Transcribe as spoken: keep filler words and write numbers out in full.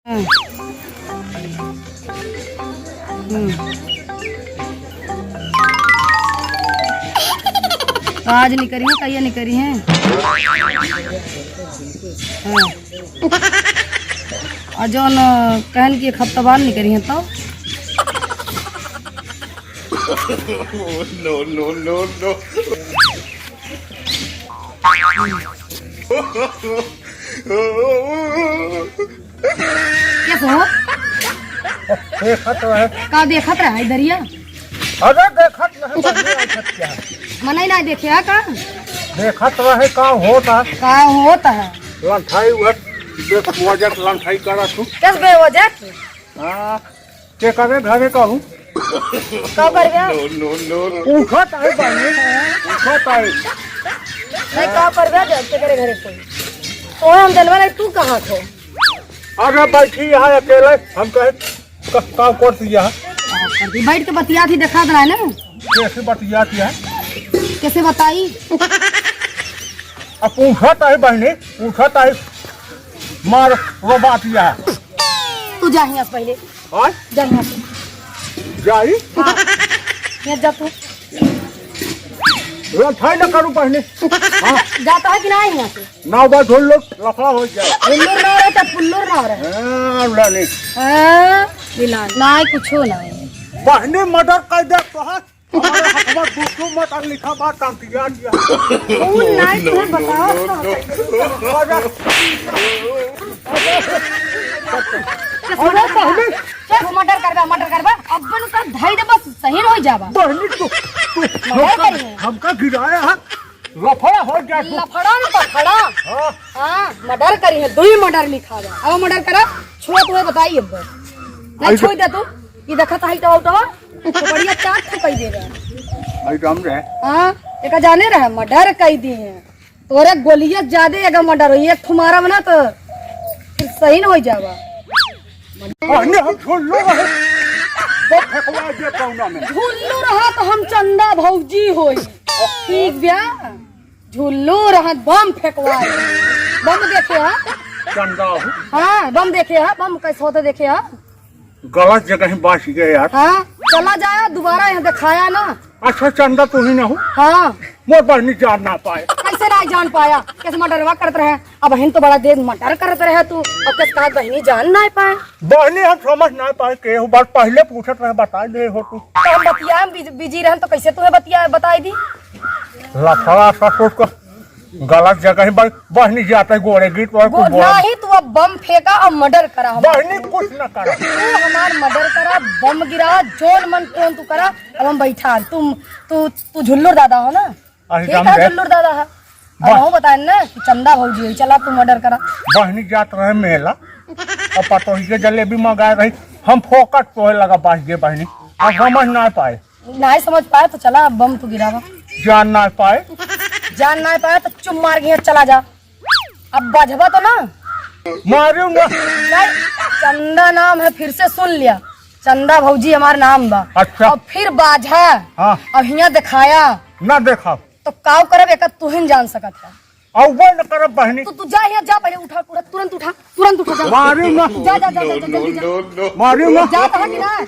हाँ। हम्म। आज निकरी है, कहिया निकरी है? हाँ। और जौन, अ, कहन कि एक हफ्ता बाद निकरी है तो? No, no, no, no। कैसे हो? देखत रहे। का देखत रहे इधरिया? अरे देखत रहे, बढ़िया देखत क्या है? मनई ना देखे है का? देखत रहे का होता। का होता है? लंठाई उहत, बेवजत लंठाई करा तू। कस बेवजत? हाँ, के करे घरे कहूँ? का करबे? No, no, no। उठत है बहनी, उठत है। नहीं, का करबे जब के करे घरे कोई? तो हम जनवा नहीं, तू कहाँ थो? अरे बैठी यहाँ अकेले, हम कहे क-, काम कर दिया। बैठ के बतियात ही देखा रहा है ना। कैसे बतियात है? कैसे बताई? अब पूछत है बहनी, पूछत है, मार रो बात यह। तू जा यहाँ से पहले। हाँ? जा यहाँ से। जाई? हाँ। यहाँ जा तू। लठाई न करू बहनी। हाँ। जाता है कि ना यहाँ से? ना बा झुल्लुर, लफड़ा हो जाए। झुल्लुर ना रहे तो पुल्लुर ना रहे। हाँ, लानी। हाँ, मिलान। ना, कुछो ना। बहनी मर्डर कर दे तोहार। हमारे हथवा दुखो मत और लिखा बात काम किया किया। कौन नाई तुम्हें बताओ? अरे, अरे, पहले कैसे मर्डर करबा, मर्डर करबा? अब बन कर धाई दे बस, सही हो जाबा। बहनी तू, तू मर्डर हमका, करी है। हमका गिराया है। लफड़ा हो गया तू। लफड़ा न पफड़ा। हाँ। हाँ, मर्डर करी है, दो ही मर्डर लिखा बा। अब मर्डर करा, छुआ तुम्हें बताई अब। नहीं आई छुई दे तू। ये देखा था, हल्का उल्टा। तो बढ़िया चाट तो कई दे रहे हैं। आई राम रे। हाँ, एका जाने रहे, मर्डर कई दिए हैं। तोरे गोलियां ज्यादा एगा मर्डर होई, एक ठुमारा बना तो फिर सही न हो जावा। अरे हम झुल्लू रहे। वो फेंकवा दे कौना में। झुल्लू रहा तो हम चंदा भौजी होई। ठीक बा। झुल्लू रहा, बम फेंकवा दे। बम देखे हा? चंदा हो। हाँ, बम देखे हा, बम कैसे होते देखे हा? गलत जगह ही बास गए यार। हाँ, चला जाया, दोबारा यहाँ दिखाया ना। अच्छा, चंदा तू ही ना हो? हाँ। मोर बहनी जान ना पाए। कैसे ना जान पाया? कैसे मर्डरवा करत रहे? अब हिन तो बड़ा देर मर्डर करत रहे तू, अब कैसे कहा बहनी जान ना पाए? बहनी हम समझ ना पाए, के हो बार पहले पूछत रहे, बता दे हो तू। तो हम बतिया में बिज-, बिजी रहन तो कैसे तुम्हें बतिया, बताई दी? लफड़ा ससुर को गलत जगह ही बह-, बहनी जाता है गोड़े गीत और वो कुछ बोल। नहीं, तू अब बम फेंका और मर्डर करा हमारा। बहनी कुछ न करा। तू हमार मर्डर करा, बम गिरा, जोन मन तोन तू करा। अब हम बैठा, तुम, तू, तू झुल्लुर दादा हो ना? अरे ठीक राम है, रे। झुल्लुर दादा है। अब बह- हम बताए ना कि चंदा भौजी है, चला तू मर्डर करा। बहनी जात रहे मेला, अब पतोही के जलेबी मंगाए रही, हम फोकट तोहे लगा बास गे बहनी, अब समझ ना पाए। नाहीं समझ पाए तो चला, अब बम तू गिरावा। जान ना पाए। जान ना पाए तो चुप मार के यहाँ चला जा। अब बजबा तो ना? मारू ना। नहीं, चंदा नाम है, फिर से सुन लिया, चंदा भौजी हमार नाम बा। अच्छा। और फिर बाझा। हाँ। और हियाँ दिखाया। ना देखा। तो काव करब, एका तुहिन जान सकत है। अउबे न करब बहनी। तो तू जा यहाँ, जा पहले उठा, उठा, तुरंत उठा, तुरंत उठा, जा। मारू ना। जा, जा, जा, जा, जा, जल्दी जा। मारू ना। जा कहा कि ना?